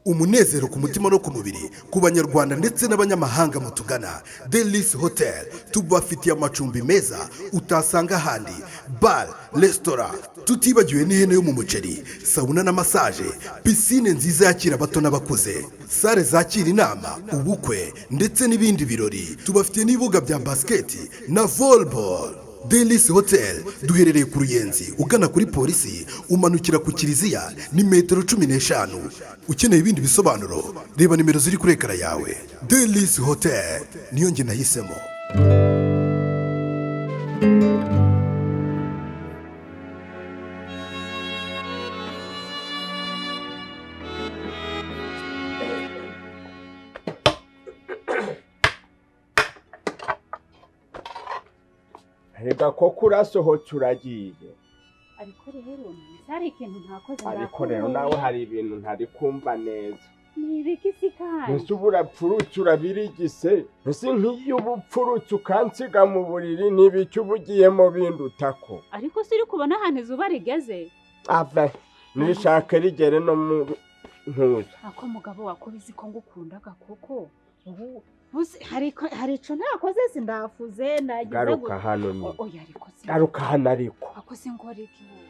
Umunezero ku mutima no ku mubiri ku Banyarwanda ndetse n'abanyamahanga mutugana Delice Hotel, tubafitiye amacumbi meza utasanga ahandi, bar, resitora, tutibagiwe n'ihene yo mu muceri, sauna na massage, piscine nziza yakira abato n'abakuze, salle zakira inama, ubukwe ndetse n'ibindi birori. Tubafitiye n'ibibuga bya basket na volleyball. Delice Hotel duherereye ku Ruyenzi, ugana kuri polisi, umanukira ku kiliziya ni metero 15. Ukeneye ibindi bisobanuro, reba nimero ziri kuri écran yawe. Delice Hotel niyo njye nahisemo. Reka koko urasohotse uragiye. Ariko rero none hari ikintu ntakoze? Ariko rero nawe hari ibintu ntari kumva neza. Ni ibiki si kandi? Ese ubu urapfurutse urabirigise? Ese nk'iyo uba upfurutse ukansiga mu buriri, n'ibiki uba ugiyemo bindi utako? Ariko si uri kubona ahantu izuba rigeze? Ave nishake rigere no mu ntuza. Ako mugabo wakubizi ko ngukundaga koko, ubu hari ico ntakoze, sindafuze nagize. Garuka hano ni. Oya, ariko si. Garuka hano ariko. Ako se ngora iki wowe?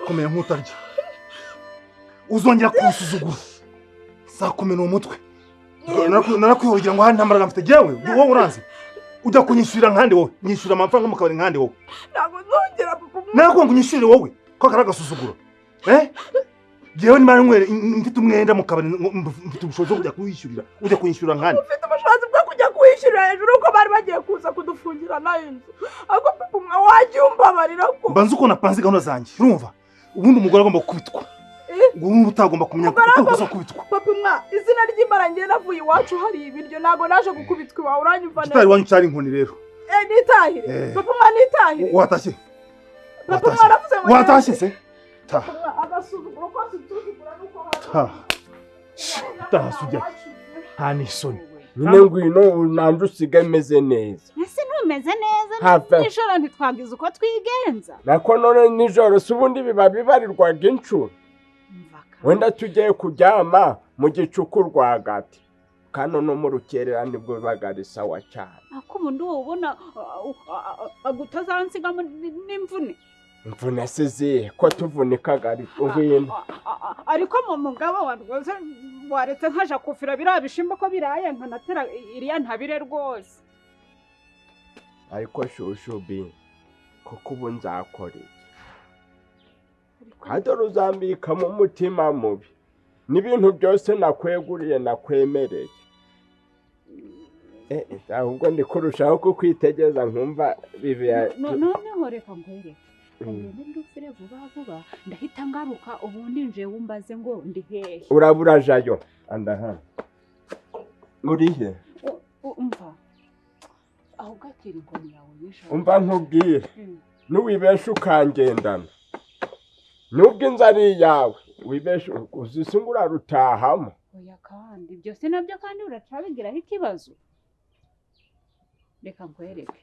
Komera nk'utarya, uzongera kunsuzugura sakumena uwo mutwe. Narakwihogira ngo hari nta mbaraga mfite jyewe. Wowe uranzi, ujya kunyishyurira nkandi wowe? Nyishyura amafaranga mu kabari nkandi wowe? Ntabwo nzongera, papa. Narakubwira ngo unyishyurire wowe, ko kari agasuzuguro. Eh, jyewe nimba nywere mfite umwenda mu kabari, mfite ubushobozi bwo kujya kuwishyurira, ujya kunyishyurira nkandi? Ufite ubushobozi bwo kujya kuwishyurira hejuru uko bari bagiye kuza kudufungira nayo inzu? Ariko papa mwa, wagiye umbabarira ko. Mbanza uko napanze gahunda zanjye. Urumva, ubundi umugore agomba gukubitwa, ubundi utagomba kumenya Umugore utakosa gukubitwa. Papa mwa, izina ry'Imana, ngiye navuye iwacu hari ibiryo, ntabwo naje gukubitwa iwawe, uranyumva Kitari neza? iwanyu cyari inkoni rero. Eh, nitahire. Eh. Papa mwa, nitahire. Watashye? Papa mwa, aravuze ngo Watashye se? Taha. Papa mwa, agasuzuguro kose utuzugura nuko. Taha, taha sujya, nta n'isoni. Nyine ngwino nanjye usige meze neza. Ese ntumeze neza? Have. Nijoro ntitwagize uko twigenza. Nako none nijoro si ubundi biba bibarirwaga inshuro? Umva kandi. Wenda tugiye kuryama mu gicuku rwagati, kano no mu rukerera nibwo bibaga ari sawa cyane. Ako ubundi wowe ubona utazansigamo n'imvune? Imvune se zihe ko tuvunikaga? Ariko ngwino. Ariko mu mugabo wa rwose, waretse nkaja kufira biriya bishimbo ko biraye, nkanatera iriya ntabire rwose. Ariko shushu bi, kuko ubu nzakora iki? Kandi uzambikamo umutima mubi n'ibintu byose nakweguriye, nakwemereye. Eh, ahubwo ndi kurushaho kukwitegereza nkumva bibiya. Noneho reka nkwereke, ngende ndufire vuba vuba, ndahita ngaruka, ubundi nje wumbaze ngo ndi hehe. Urabura jayo andaha urihe? Umva, aho ugakira inkoni yawe nijoro. Umva nkubwire, nuwibesha ukangendana, nubwo inzu ari iyawe, wibesha uzise ngo urarutahamo. Oya, kandi ibyo si nabyo, kandi uracabigiraho ikibazo. Reka nkwereke,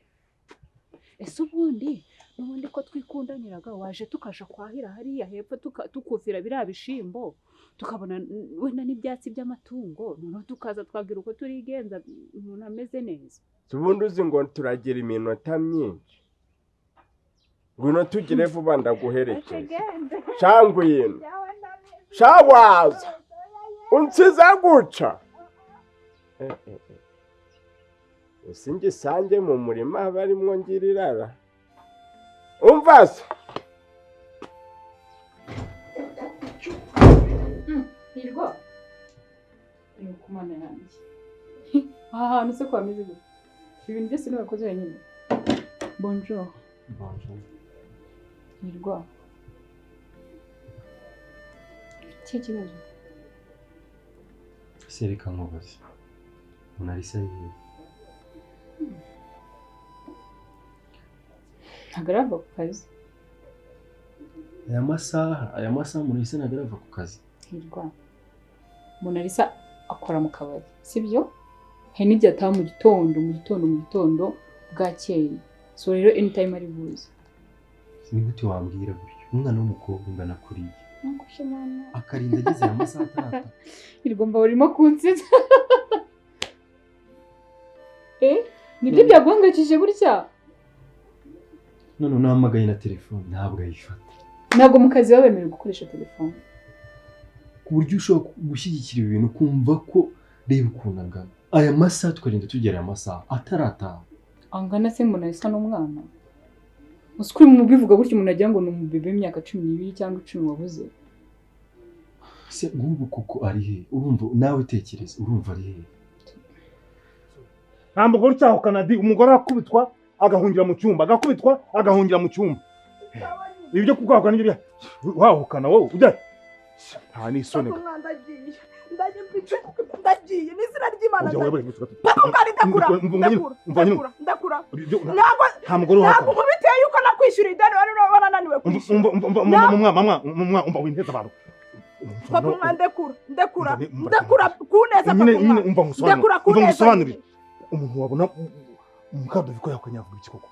ese ubundi n'ubundi ko twikundaniraga, waje tukaja kwahira hariya hepfo, tukufira biriya bishimbo, tukabona wenda n'ibyatsi by'amatungo, noneho tukaza twagira uko turigenza umuntu ameze neza. Si ubundi uzi ngo turagira iminota myinshi? Ngwino tugire vuba, ndaguherekeza. Gende. Cyangwa ngwino. Yawe. Shawaza unsiza guca. Usingisange mu murima barimwo ngirirara. Umva se. Hirwa. Ni kumana yanjye. Aha hantu se kwa mizi gute? Ibintu byose ni wakoze wenyine. Bonjour. Bonjour. Hirwa. Ikihe kibazo? Se reka nkubaze. Monalisa ari hehe? Ntabwo arava ku kazi. Aya masaha Monalisa ntabwo arava ku kazi. Hirwa. Monalisa akora mu kabari, sibyo? Hari n'igihe ataha mu gitondo bwakeye. So rero anytime ari buze. Ni gute wambwira gutyo? Umwana w'umukobwa ungana kuriya. Akarinda ageze aya masaha atarata. Hirwa mba urimo kunsetsa. Nibyo byaguhangayikishije gutya? None nahamagaye na telefone ntabwo ayifata. Ntabwo mu kazi baba bemerewe gukoresha telefone. Ku buryo ushobora gushyigikira ibintu kumva ko reba ukuntu angana. Aya masaha tukarinda tugera aya masaha atarataha. Angana se Monalisa n'umwana? Uzi mu bivuga gutyo umuntu agira ngo ni umubebe w'imyaka 12 cyangwa 10 wabuze. Se nk'ubu koko ari he? Urumva nawe tekereza, urumva ari he? Nta mugore ucyahukana di, umugore arakubitwa agahungira mu cyumba, agakubitwa agahungira mu cyumba. Ibi byo kubwahukana nibyo wahukana wowe ujya nta n'isoni. Ndagiye n'izina ry'Imana. Papa ngari ndakura. Ndakura. Ntabwo nta mugore uhakana. Ntabwo biteye yuko nakwishyura ideni wari warananiwe kwishyura. Umva umva winteza abantu. Papa ndekura ndekura ndekura kuneza papa. Nyine umva ngusobanurire. Umuntu wabona mukadoviko yakanyavuga iki koko?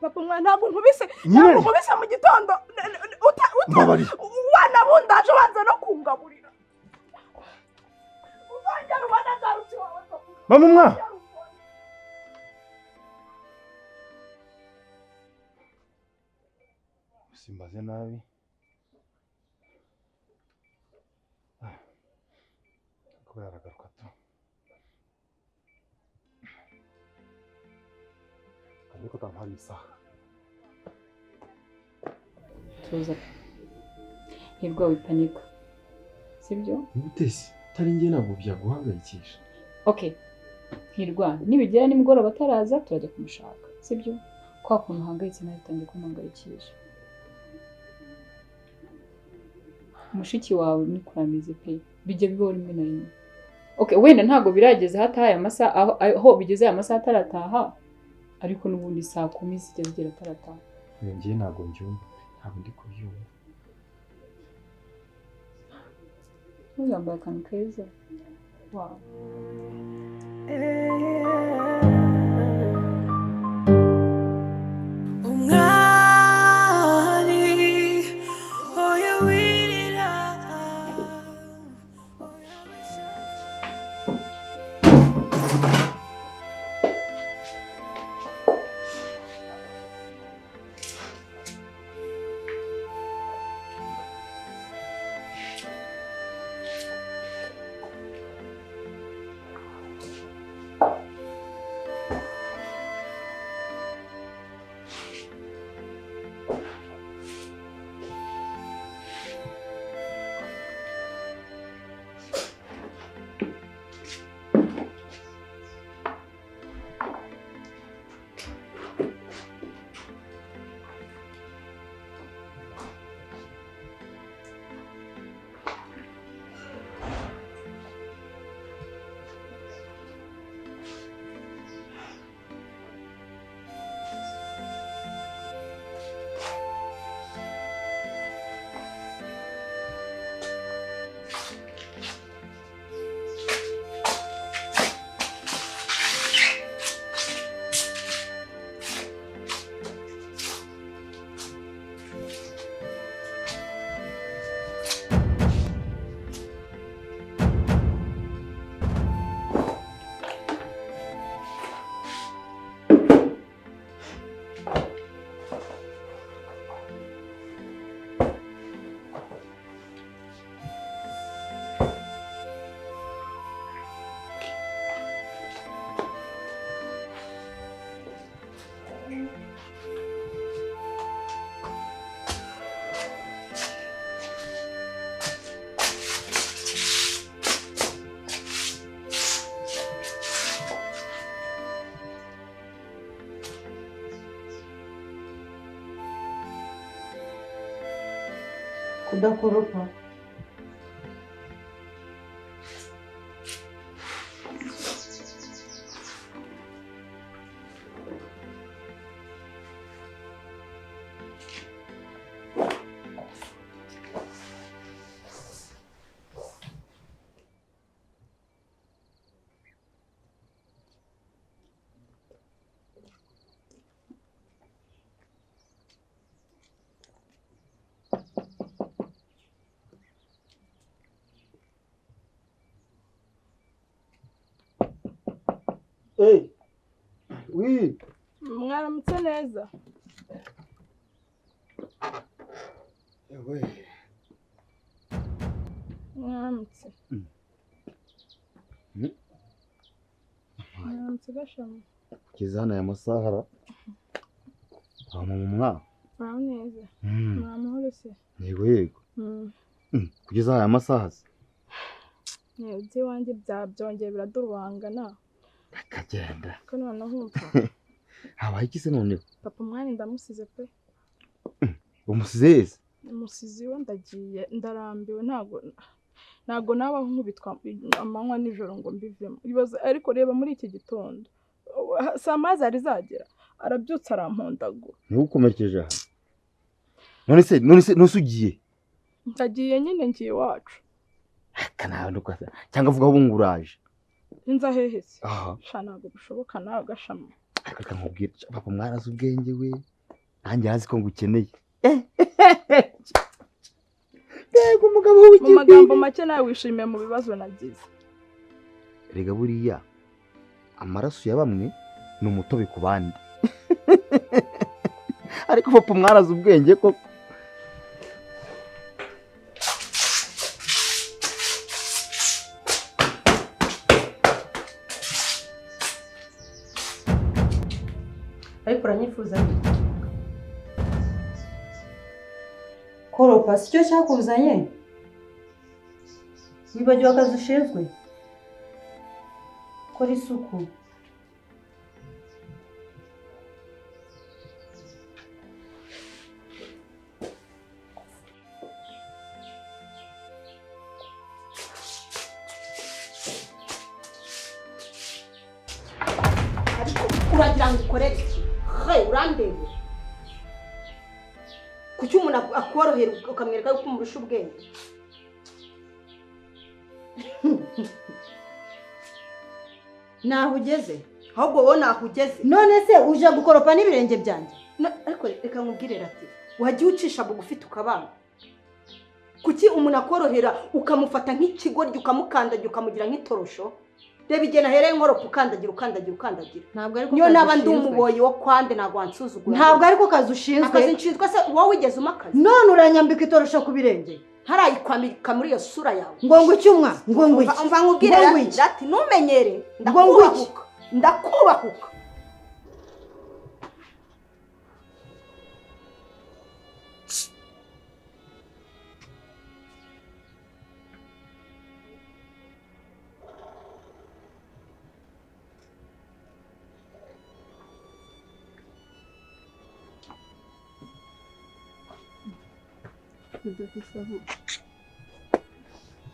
Papa mwana ntabwo nkubise mu gitondo wanabundaje wanze no kungaburira. Uzongera ubona ngarutse wawe papa. Mama mwa simbaze nabi. Kuba yaragaruka tu. Ariko tampari isaha. Tuza. Hirwa wipanika. Sibyo? Gute se? Tari nge ntabwo byaguhangayikisha. Okay. Hirwa, nibigera nimugoroba ataraza turajya kumushaka. Sibyo? Kwa kuntu uhangayitse nawe utangiye kumuhangayikisha. Mushiki wawe ni kuramize pe. Bijya bibaho rimwe na rimwe. Okay, wenda ntabwo birageze hataha amasaha aho bigeze aya masaha atarataha. Ariko n'ubundi saa 10 zijya zigera atarataha. Ngiye ntabwo mbyumva, ntabwo ndi kubyumva. Ntuzambaye akantu keza. Wow. Umwari oya wirira. Kudakoropa. Hey, oui. Mwaramutse neza. Ewe. Mwaramutse. Mwaramutse gashami. Kugeza hano aya masaha ra. Mama mwa. Mwaramutse neza. Mwaramutse se. Yego yego. Kugeza hano aya masaha se. Ibyo iwanjye byongeye biradurwangana. Akagenda. Ko noneho umva. Habaye iki se noneho? Papa umwanya ndamusize pe. Umusize yese? Umusize iwe ndagiye ndarambiwe ntago nabaho nkubitwa amanywa nijoro ngo mbivemo. Ibaze ariko reba muri iki gitondo. Saa moya zari zagera arabyutse arampondagura. Niwe ukomerekeje aha. None se ugiye? Ndagiye nyine ngiye iwacu. Akana ndukwasa cyangwa avuga aho nguraje. Inza hehe se? Sha ntabwo bishoboka nawe gashama. Reka nkubwire papa mwana azi ubwenge we nanjye azi ko ngukeneye. Yego umugabo w'igihugu. Mu magambo make nawe wishimiye mu bibazo nagize. Rega buriya amaraso ya bamwe ni umutobe ku bandi. Ariko papa mwana azi ubwenge koko. Ariko uranyifuza koropa si cyo cyakuzanye? Wibagiwe akazi ushinzwe? Kora isuku. Ariko uragira ngo ukorere iki? Urandeba kuki umuntu akorohera ukamwereka yuko umurusha ubwenge? Naho ugeze ahubwo wowe naho ugeze. None se uje gukoropa n'ibirenge byanjye? Ariko reka nkubwire rati wagiye ucisha bugufi tukabana. Kuki umuntu akorohera ukamufata nk'ikigoryi ukamukandagira ukamugira nk'itorosho? Reba igihe nahereye nkoropa ukandagira ukandagira ukandagira. Ntabwo ariko niyo naba ndi umuboyi wo kwande ntabwo wansuzugura. Ntabwo ariko kazi ushinzwe. Akazi nshinzwe se wowe wigeze umakazi? None uranyambika itorosho ku birenge ntarayikwambika muri iyo sura yawe. Ngo ngo iki umwa? Ngo ngo iki? Umva nkubwire rati ntumenyere ndakubahuka ndakubahuka.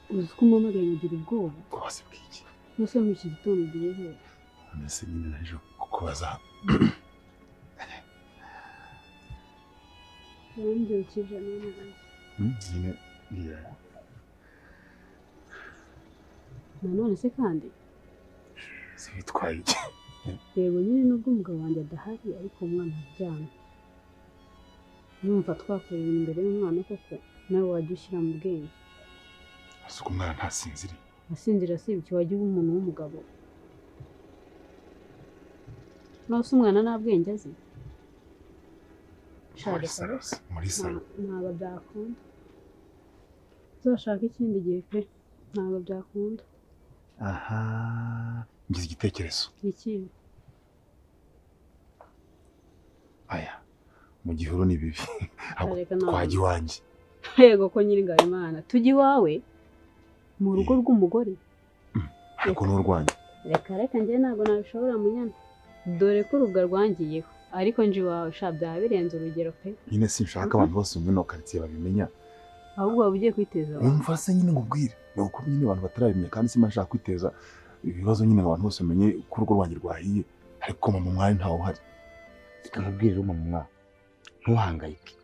Uzi ko umpamagaye nkagira ubwoba. Ubwoba bw'iki? Nose muri iki gitondo ugiye he? Mbese nyine naje kukubaza. Wambyukije none. Nyine ngira. Nanone se kandi? Si bitwaye iki? Yego nyine nubwo umugabo wanjye adahari ariko umwana aryamye. Numva twakorera imbere y'umwana koko nawe wajya ushyira mu bwenge. Asuka umwana ntasinziriye. Asinzira si ibiki wajya uba umuntu w'umugabo. Nawe se umwana nta bwenge azi? Muri salo. Ntabwo byakunda. Uzashaka ikindi gihe pe. Ntabwo byakunda. Aha, ngize igitekerezo. Iki? Aya. Mu gihuru ni bibi. Twajya iwanjye. Yego ko nyiri Imana tujya iwawe mu rugo rw'umugore. Ariko n'urwanjye. Reka reka njye ntabwo nabishobora munyana. Dore ko urubwa rwangiyeho ariko nje iwawe sha byaba birenze urugero pe. Nyine sinshaka abantu bose muri ino quartier babimenya. Ahubwo waba ugiye kwiteza abantu. Umva se nyine ngubwire, ni uko nyine abantu batarabimenya, kandi simba nshaka kwiteza ibibazo nyine ngo abantu bose bamenye ko urugo rwanjye rwahiye, ariko mama mwari ntawe uhari. Reka nkubwire rero mama mwa, ntuhangayike.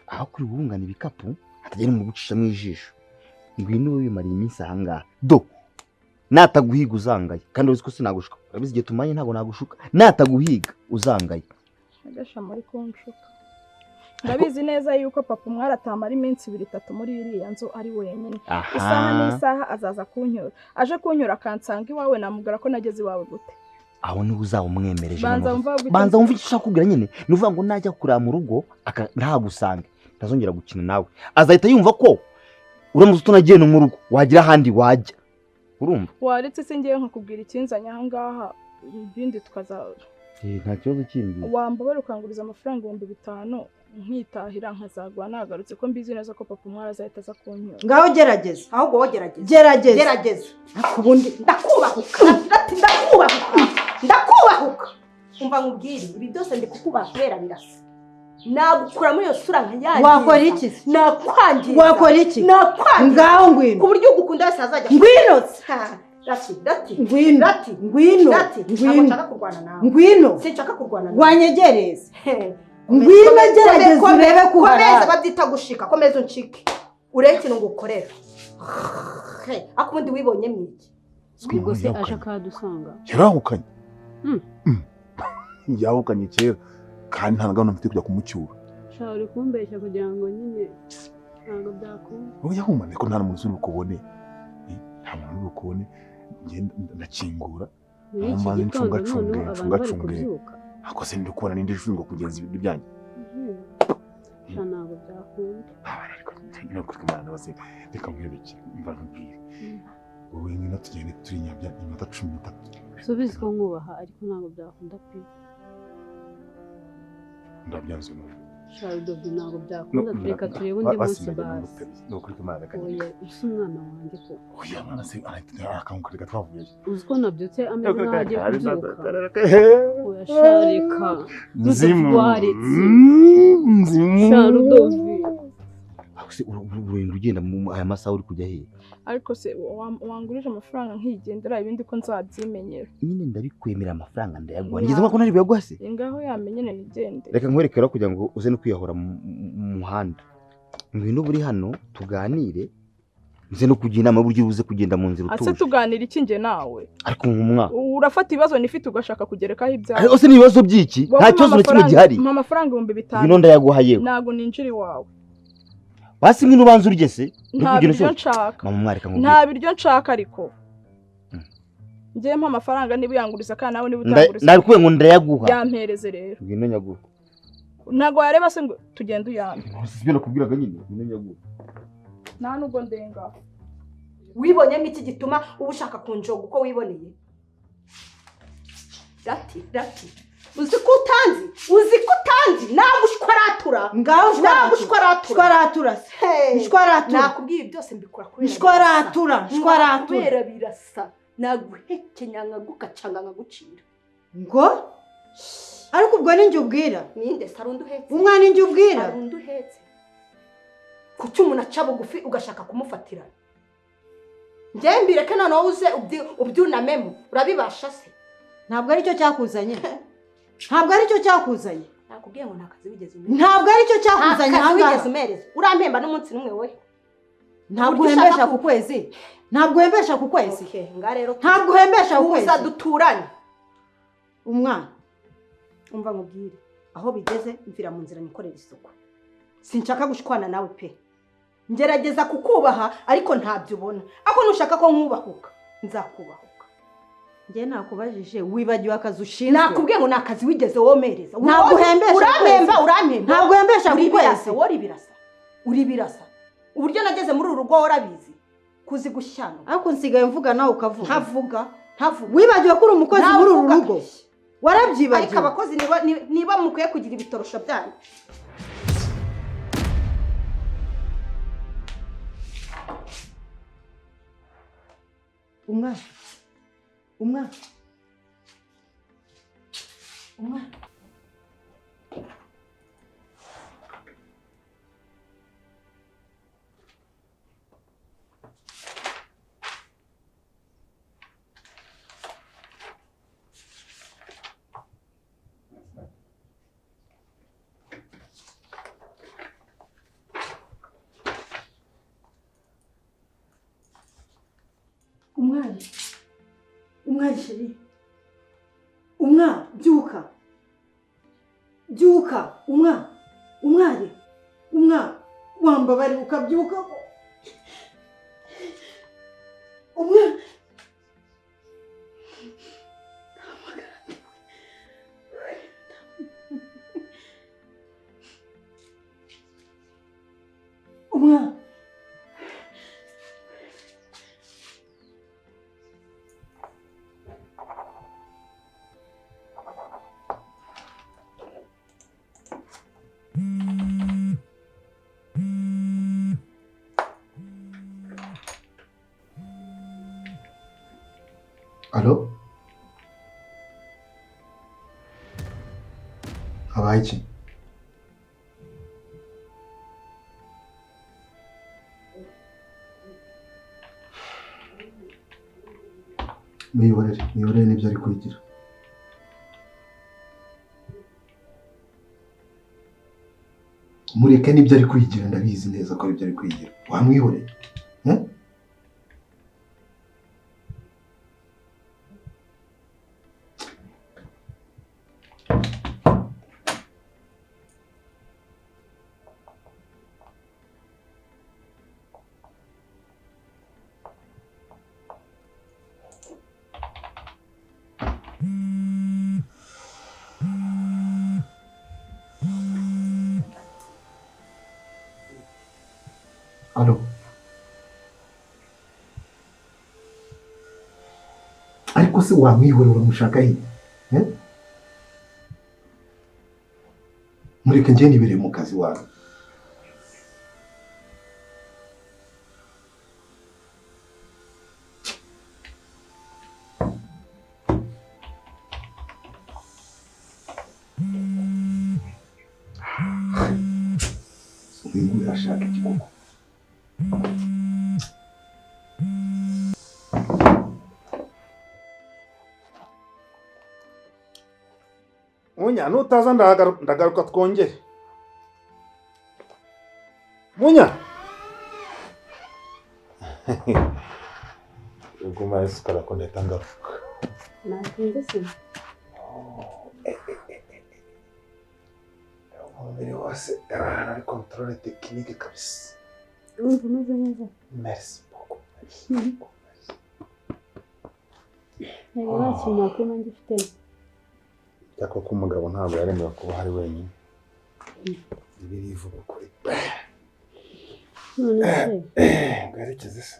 Aho kuri wungana ibikapu hatagira umuntu ugucisha mu ijisho. Ngwino wimara iminsi aha ngaha. Do nataguhiga uzangaye, kandi uzi ko sinagushuka. Urabizi igihe tumanye ntabwo nagushuka. Nataguhiga uzangaye. Agasha muri kunshuka. Ndabizi neza yuko papa umwari atamara iminsi 2 3 muri iriya nzu ari wenyine. Isaha n'isaha azaza kunyura. Aje kunyura akansanga iwawe, namubwira ko nageze iwawe gute? Aho niho uzaba umwemereje. Banza wumva icyo ushaka kubwira nyine. Ni uvuga ngo najya kurara mu rugo ntagusange, ntazongera gukina nawe. Azahita yumva ko uramutse utunagiye no mu rugo wagira ahandi wajya. Urumva? Waretse se ngiye nkakubwira ikinzanye aha ngaha, ibindi tukaza. Nta kibazo kindi. Wambabara ukanguriza amafaranga 5000 nkitahira nkazagwa nagarutse, ko mbizi neza ko papa umwari azahita aza kunyura. Ngaho gerageza. Ahubwo wowe gerageza. Gerageza. Gerageza. Akubundi ndakubahuka. Ndakubahuka. Ndakubahuka. Umva nkubwire, ibi byose ndi kukubaha kubera birasa. Nagukura muri iyo sura nkayangiza. Wakora iki? Nakwangiza. Wakora iki? Nakwangiza. Ngaho ngwino. Ku buryo ugukunda wese azajya. Ngwino. Rati, rati. Ngwino. Rati. Ngwino. Rati. Ngwino. Nshaka kurwana nawe. Ngwino. Sinshaka kurwana nawe. Wanyegereza. Ngwino gerageza urebe ko uharara. Komeza babyita gushika, komeza uncike. Urebe ikintu ngukorera. Akubundi wibonye mwiki. Ubwo se aje akadusanga. Yarahukanye. Yahukanye kera kandi nta gahunda mfite kujya kumucyura. Sha uri kumbeshya kugira ngo nyine ntabwo byakunda. Oya humane ko nta muntu uri bukubone. Nta muntu uri bukubone. Ngenda ndakingura. Muri iki gitondo noneho abantu bari kubyuka. Ako se ndi kubona ninde ushinzwe kugenza ibintu byanjye. Sha ntabwo byakunda. Ariko no kutumana bose reka nkwereke mva nkubwire. Wowe ngwino tugende turi nyabya iminota 13. Subizi ko nkubaha ariko ntabwo byakunda pe. Ndabyanze n'ubu. Sha Dobi ntabwo byakunda, reka turebe undi munsi basi. No kuri Imana reka. Oya usa umwana wanjye koko. Oya mwana se arakanguka twavuye. Uzi ko nabyutse ameze nkaho agiye kubyuka. Oya sha reka. Nzimu. Nzimu. Sha Rudovi. Ako se urugendo ugenda mu aya masaha uri kujya he? Ariko se wangurije amafaranga nkigendera ibindi ko nzabyimenyera. Nyine ndabikwemera amafaranga ndayaguha. Nigeze ko nari buyaguha se? Ngaho yamenye nigende. Reka nkwerekera kugira ngo uze no kwiyahora mu muhanda. Ngwino buri hano tuganire. Nze no kugira inama buryo uze kugenda mu nzira utuje. Ase tuganira iki nge nawe? Ariko nkumwa. Urafata ibibazo nifite ugashaka kugerekaho ibyawe. Ariko se ni ibibazo byiki? Nta kibazo na kimwe gihari. Mpa amafaranga 5000. Ngwino ndayaguha yewe. Ntago ninjira iwawe. Basi ngwino ubanza urye se. Nta biryo nshaka. Mama mwareka nkubwire. Nta biryo nshaka ariko. Ngiye mpa amafaranga niba uyanguriza kandi nawe niba utanguriza. Nabikuye ngo ndayaguha. Yampereze rero. Ngwino nyaguha. Ntago wareba se ngo tugende uyampe. Sibyo nakubwiraga nyine, ngwino nyaguha. Nta nubwo ndenga. Wibonyemo iki gituma uba ushaka kunjoga uko wiboneye? Rati, rati. Uzi ko utanzi, uzi ko utanzi, nagushwaratura. Ngaho nagushwaratura. Shwaratura se. Shwaratura. Nakubwiye byose mbikora kubera. Shwaratura, shwaratura. Kubera birasa. Naguhekenya nkagukacanga nkagucira. Ngo? Ariko ubwo ninjye ubwira. Ninde sarundi uhetse? Umwana ninjye ubwira. Sarundi uhetse. Kuki umuntu aca bugufi ugashaka kumufatirana? Njye mbireke noneho uze ubyunamemo, urabibasha se? Ntabwo aricyo cyakuzanye. Ntabwo aricyo cyakuzanye. Nakubwiye ngo nta kazi wigeze umereza. Ntabwo aricyo cyakuzanye aha ngaha. Wigeze umereza. Urampemba n'umunsi n'umwe we. Ntabwo uhembesha ku kwezi. Ntabwo uhembesha ku kwezi. Okay, nga rero. Ntabwo uhembesha ku kwezi. Uza duturanye. Umwana. Umva nkubwire. Aho bigeze mvira mu nzira nikorera isuku. Sinshaka gushwana nawe pe. Ngerageza kukubaha ariko ntabyo ubona. Ako nushaka ko nkubahuka, nzakubahuka. Nge nakubajije wibagiwe akazi ushinzwe. Nakubwiye ngo nakazi wigeze womereza. Ntabwo uhembesha. Urampemba, urampemba. Ntabwo uhembesha ku kwezi. Wori birasa. Uri birasa. Uburyo nageze muri uru rugo warabizi. Kuzi gushyana. Ariko nsigaye mvuga nawe ukavuga. Ntavuga, ntavuga. Wibagiwe ko uri umukozi muri uru rugo. Warabyibagiwe. Ariko abakozi niba mukwiye kugira ibitorosho byanyu. Umwana. Umwana. Umwana. Umwari, umwari chéri, umwa, byuka, byuka, umwa, umwari, umwa, wambabari ukabyuka, umwa. Umwa. Alo? Habaye iki? Mwihorere, mwihorere n'ibyo ari kwigira. Mureke n'ibyo ari kwigira, ndabizi neza ko aribyo ari kwigira. Wamwihoreye? Eh? Alo. Ariko se wamwihorera uramushaka he? Eh? Mureke njye nibereye mu kazi wawe. Uyu nguyu arashaka iki koko? Munya, nutaza ndagaruka twongere. Munya. Uguma isukara ko ndatangaruka. Natinze se. Umubiri wose ari contrôle technique kabisa. Urumva umeze neza? Merci beaucoup. Ntabwo nta kintu wakora nanjye ufite. Cyakora ko umugabo ntabwo yaremewe kuba hari wenyine. Ibi rivuga ukuri. None se Bwerekeze se.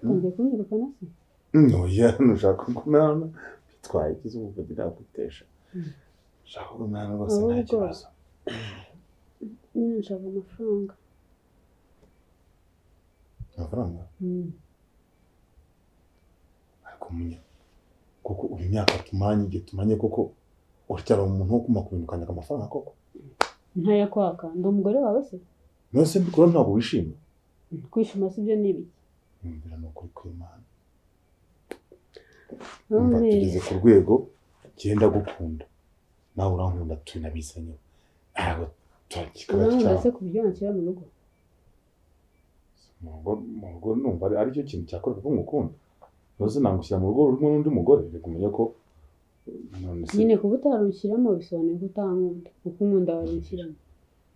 ugiye kunyirukana se? Oya, ntushaka kugumana bitwaye ikiza ubuvuzi nagutesha. Nshaka kugumana rwose nta kibazo. Nyine nshaka amafaranga. Amafaranga? Ariko munya, kuko uyu myaka tumanye, igihe tumanye koko uracyari umuntu wo kuma kubintu ukanyaka amafaranga koko? Ntayakwaka, ndi umugore wawe se? None se mbikora ntabwo wishima? Kwishima si byo ni ibiki? Nyumvira ni ukuri kw'Imana. Umva tugeze ku rwego genda gukunda. Nawe urankunda tunabizanye. Ntabwo kikaba Urankunda se ku buryo wanshyira mu rugo? Mu rugo numva aricyo kintu cyakoreka ko ngukunda. Ntuzi nangushyira mu rugo rumwe n'undi mugore, reka umenye ko nyine kuba utarushyiramo bisobanuye ko utankunda, kuko unkunda warunshyiramo.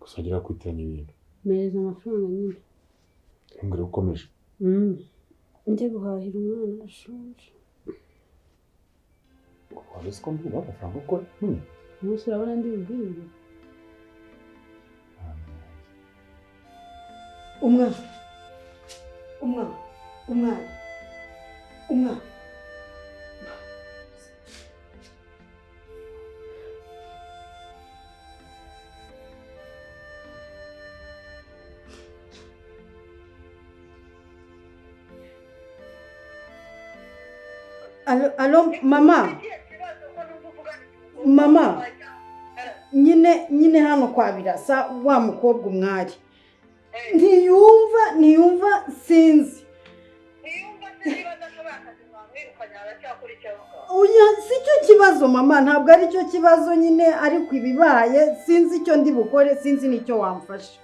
Gusa wagira kwitiranya ibintu. Mpereza amafaranga nyine. Ntumbwire ko ukomeje. Njye guhahira umwana arashonje. Wari uzi ko mvuga amafaranga ukora? Umunsi urabona ndi bubwirwe. Umwa, umwa, umwana, umwa. Alo, alo mama. Mama. Nyine hano kwa Birasa wa mukobwa umwari. Ntiyumva sinzi. Oya, si cyo kibazo mama, ntabwo ari cyo kibazo nyine, ariko ibibaye sinzi icyo ndi bukore, sinzi nicyo wamfasha.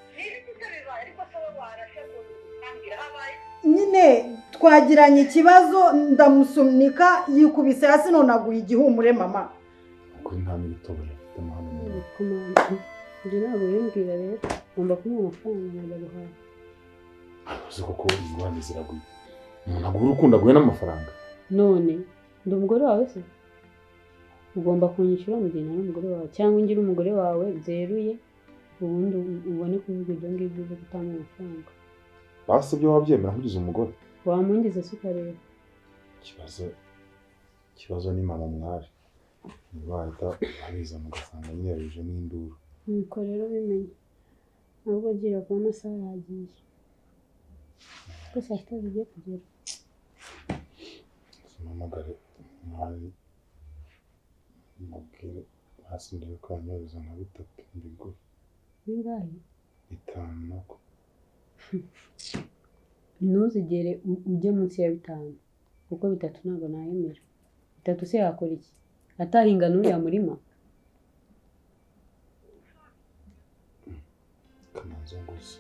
Nyine Twagiranye ikibazo, ndamusunika yikubise hasi none aguye igihumure mama. Kuri nta n'ibitobore afite amahano. Ibyo ntabwo bimbwira rero, ngomba kumuha amafaranga nkajya guhaha. Uzi koko ingorane ziraguye. Umuntu agura urukundo aguye n'amafaranga. None ndi umugore wawe se? Ugomba kunyishyura mu gihe ntari umugore wawe, cyangwa ungire umugore wawe byeruye, ubundi ubone kuvuga ibyo ngibyo byo gutanga amafaranga. Basi ibyo wabyemera nkugize umugore? Wamungize se ukareba. Ikibazo ni mama mwari. Bahita abizana ugasanga nyine yabijemo induru. Nuko rero bimenye. Ahubwo gira vuba amasaha yagiye. Ko saa sita zigiye kugera. Mpamagare mwari mubwire hasi ndebe ko yanyohereza nka bitatu mbigure. Bingahe? 5 nako. Ntuzigere ujye munsi ya 5 kuko 3 ntabwo nayemera. 3 se yakora iki? Atahinga n'uriya murima? Kamanzi nguze.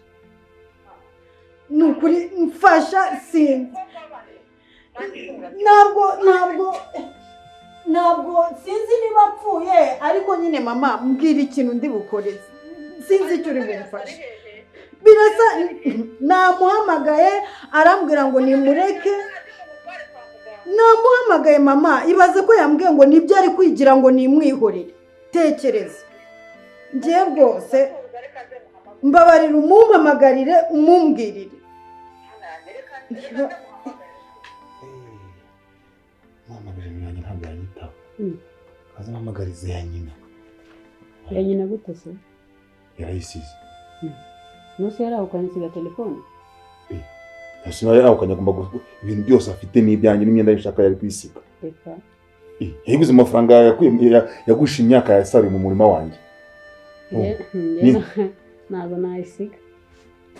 Ni ukuri mfasha sinzi. Ntabwo sinzi niba apfuye, ariko nyine mama mbwira ikintu ndi bukore. Sinzi icyo uri bumfashe. Birasa namuhamagaye arambwira ngo nimureke. Namuhamagaye mama, ibaze ko yambwiye ngo nibyo ari kwigira ngo nimwihorere. Tekereza. Ngiye rwose mbabarira, umumpamagarire umumbwirire. Mama biremye ntabwo yanyitaho. Kaza mpamagarize ya nyina. Ya nyina gute se? Yarayisize. Nuse yarahukanye isiga telefone? Ese nawe yarahukanye, agomba ibintu byose afite n'ibyanjye n'imyenda y'ishaka yari kwisiga. Reka. Yayiguze amafaranga yakuye yagusha imyaka yasaruye mu murima wanjye. Ntabwo nayisiga.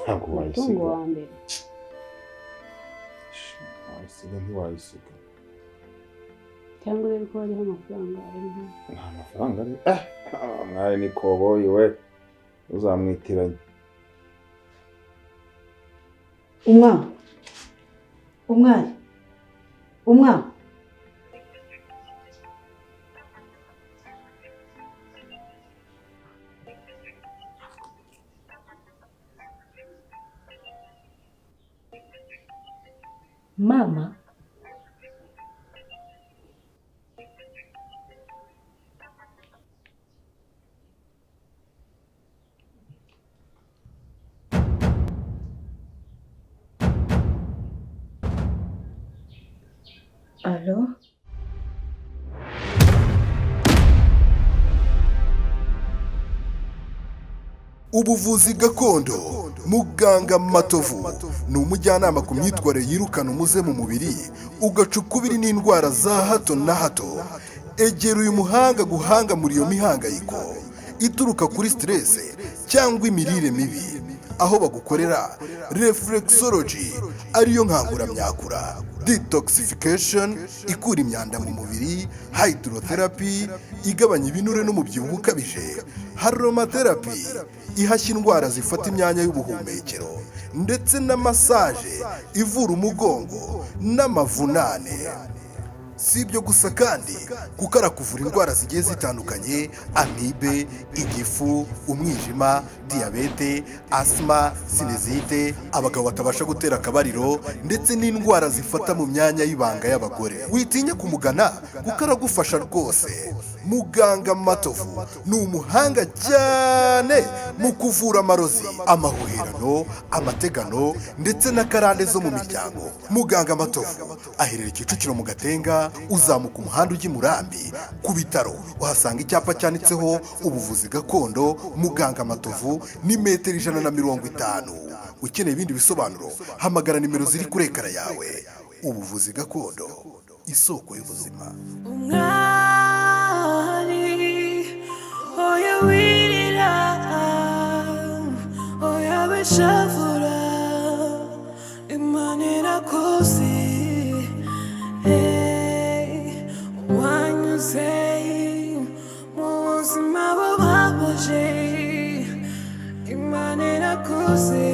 Ntabwo wayisiga. Umutungo wa mbere. Wayisiga ntiwayisiga. Cyangwa urebe ko hariho amafaranga ari. Nta mafaranga ari. Mwari ni koboyi we uzamwitiranye. Umwana. Mama. Alo? Ubuvuzi gakondo Muganga Matovu ni umujyanama ku myitwarire yirukana umuze mu mubiri, ugaca ukubiri n'indwara za hato na hato. Egera uyu muhanga guhanga muri iyo mihangayiko ituruka kuri stress cyangwa imirire mibi, aho bagukorera reflexology ariyo nkanguramyakura, detoxification ikura imyanda mu mubiri, hydrotherapy igabanya ibinure n'umubyibuho ukabije, aromatherapy ihashya indwara zifata imyanya y'ubuhumekero, ndetse na massage ivura umugongo n'amavunane. Si ibyo gusa kandi, kuko arakuvura indwara zigiye zitandukanye: amibe, igifu, umwijima, diyabete, asima, sinezite, abagabo batabasha gutera akabariro, ndetse n'indwara zifata mu myanya y'ibanga y'abagore. Witinya kumugana kuko aragufasha rwose. Muganga Matovu ni umuhanga cyane mu kuvura amarozi, amahuherano, amategano ndetse n'akarande zo mu miryango. Muganga Matovu aherereye Kicukiro mu Gatenga, uzamuka umuhanda ujya i Murambi ku bitaro uhasanga icyapa cyanditseho ubuvuzi gakondo Muganga Matovu, ni metero 150. Ukeneye ibindi bisobanuro hamagara nimero ziri kuri ekara yawe. Ubuvuzi gakondo, isoko y'ubuzima. Umwari oya wirira, oya bishavura, Imana irakuzi. Wanyuze mu buzima bubabaje, Imana irakuzi.